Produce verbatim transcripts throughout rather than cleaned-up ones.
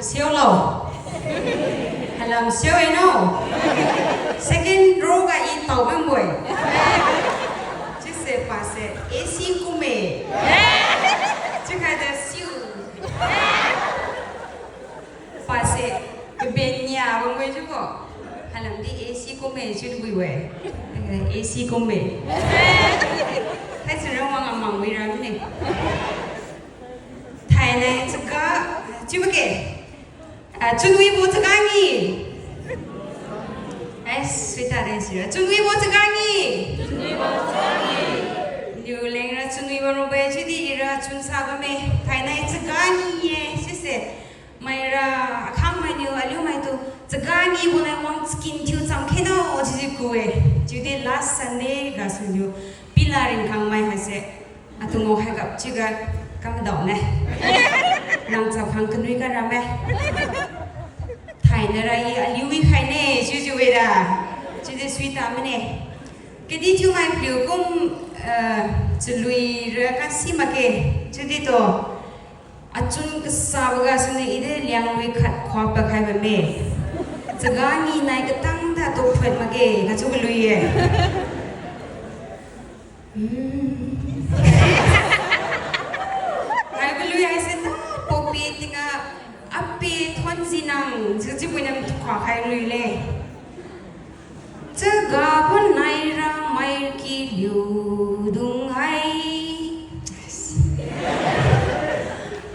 Siulo. Halam siu-e no. Second row ga i tao bambo-e. Chiuse pase A C kumme. Chiukhaide siu. Pase kaben nia bambo-e chiubo. Halamdi A C kumme chiu wibo-e. A C kumme. Thaisi rawang amang wi ra mine. Thainai chaga chiu make. Ah, chunwibo chaga ngi. Eh, suita de sira. Chunwibo chaga ngi. Niu lengra chunwibo rabo-e chiudi ira chunsa bamme. Thainai chaga ngi-e sise. Maira akhang mainiu aliu maitu chaga ngibo nai wang chakin thiu cham kheno chiudi ku-e. Chiudi last Sunday gasuniu pila ringkhang mai haise. Atu ngao haigap chiuga kamdao ne. Nang chap khang kanui ga rame. Thainai ra i aliu wi khaine chiujiu wira. Chiudi suita mine. Kadih thiumai paliu kum, eh, chalui ra kasi makge. Chiudi tu. Achun kasabo gasuniu i de Lianglui khat khuapa khai bamme. Chaga ngi nai katang tatu phuat makge, kachiu kalui-e. Hmm. Hai kalui haise ta popi tingga api Thuonji nang, chiu chiu puinam khua khai lui le. Chaga pun naira mai kiliu dung hai.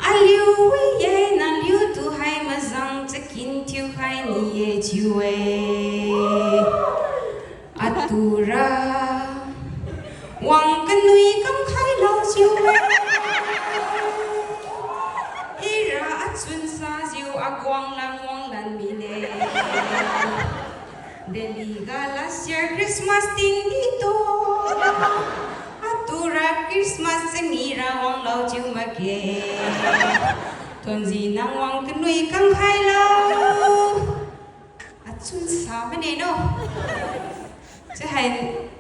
Aliu wi-e naliutu hai mazang chakin thiukhai ni-e chiu-e. Atura wang kanui kamkhailo chiu-e. Ira achun sajiu aguang lan wanglan mine. Delhi ga last year Christmas tingdi tu. Atura Christmas chami ra wanglo chiu makge. Thuonji nang wang kanui kamkhailo. Achun sa mane no. Chiu hai,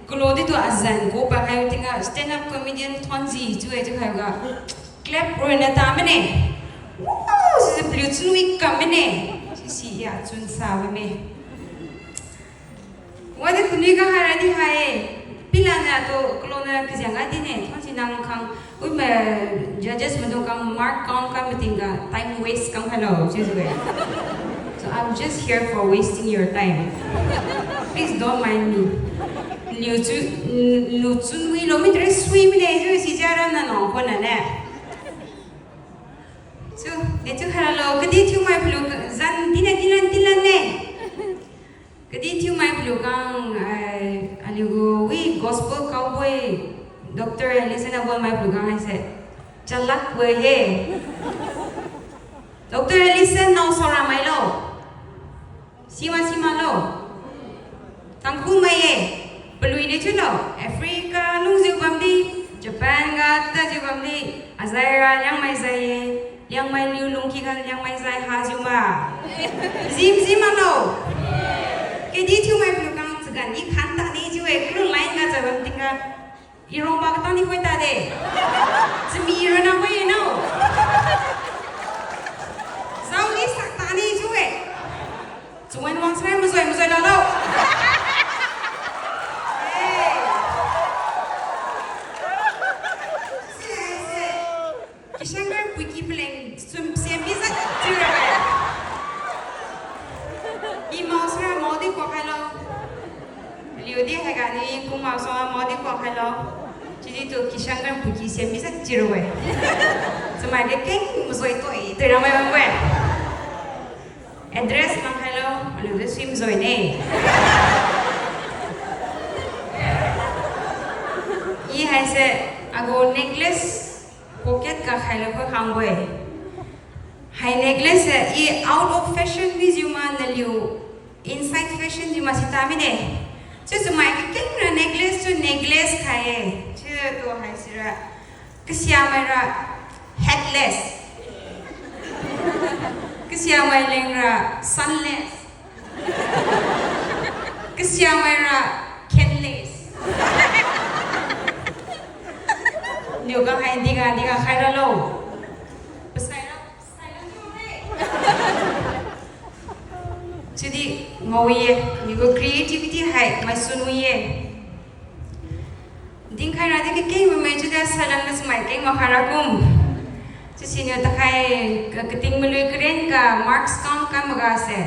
kulo ditu azan kupa hai tingga stand up comedian Thuonji chiu-e chiu haiga. Clap ronna ta mane. Wow, sisi paliu chunwi kam mane. Sisi ya chun sa bamme. Wadi kanui ga haira di hai-e. Pilaniu tu kalona kajiang ga dine. Thuonji nang khang, wi ma judges maidung khang mark count kam matingga time waste kamkhailo chiujiu-e. So I'm just here for wasting your time. Please don't mind me. Liu chu, lu chunwilo mi tre sui mine chiu sijara na nang khonna ne. Chiu, dechiu khairalo, kadih thiumai paliu zan dine dilan dilan ne. Kadih thiumai paliu khang, eh, aliugu wi gospel cowboy, Doctor Ellison Awolmai paliu khang haise. Chalak we he. Doctor Ellison nao saora mailo. Sima sima lo. Tangkhul mai-e. Palui ne chiulo. Africa lungjiu bamdi, Japan ga tajiu bamdi, azaira Liangmai zai-e. Liangmai liu lungki ga Liangmai zai hajiu ma. Jim jim malo. Kadih thiumai paliu khang chagan i khan tane chiu-e, kru line ga chabam tingga. Irongba katang di khoi tade. Chami ronna khoi-e no. Jaodi sak tane chiu-e. Chawang wang sarai mazoi mazoi lalo. Eh. Kishan ga puiki paleng sum siam mi zat chiura-e. I mao sara mao di kuak khailo. Liudi haiga ni kum mao sara mao di kuak khailo. Chiudi tu kishan ga puiki siam mi zat chiura-e. Chamai de keng mazoi toi toi ramai bambo-e. Address mang khailo, aliu de sui mazoi ne. I haise agu necklace pocket ga khailo khoi khangbo-e. Hai necklace se i out of fashion mijiu ma naliu inside fashion jiu ma sita mine. Chiujiu mai kakengra necklace chiu necklace khai-e. Chiutu haisira. Kasiamaira headless. Kasiamai lengra sunless. Kasiamaira canless. Niu ga hai diga diga khai ralo. Pasai ra, pasai ra niu hai. Chiudi ngao-e, nibo creativity hai maisun wi-e. Dinkhai radi kakeng bamme chiudi salam na sumai keng makhara kum. Sisiniu takhai ka-, kating malui karen ga marks kam kam maga se.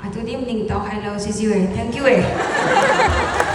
Atudi maningtao khailo sijiu-e. Thank you e.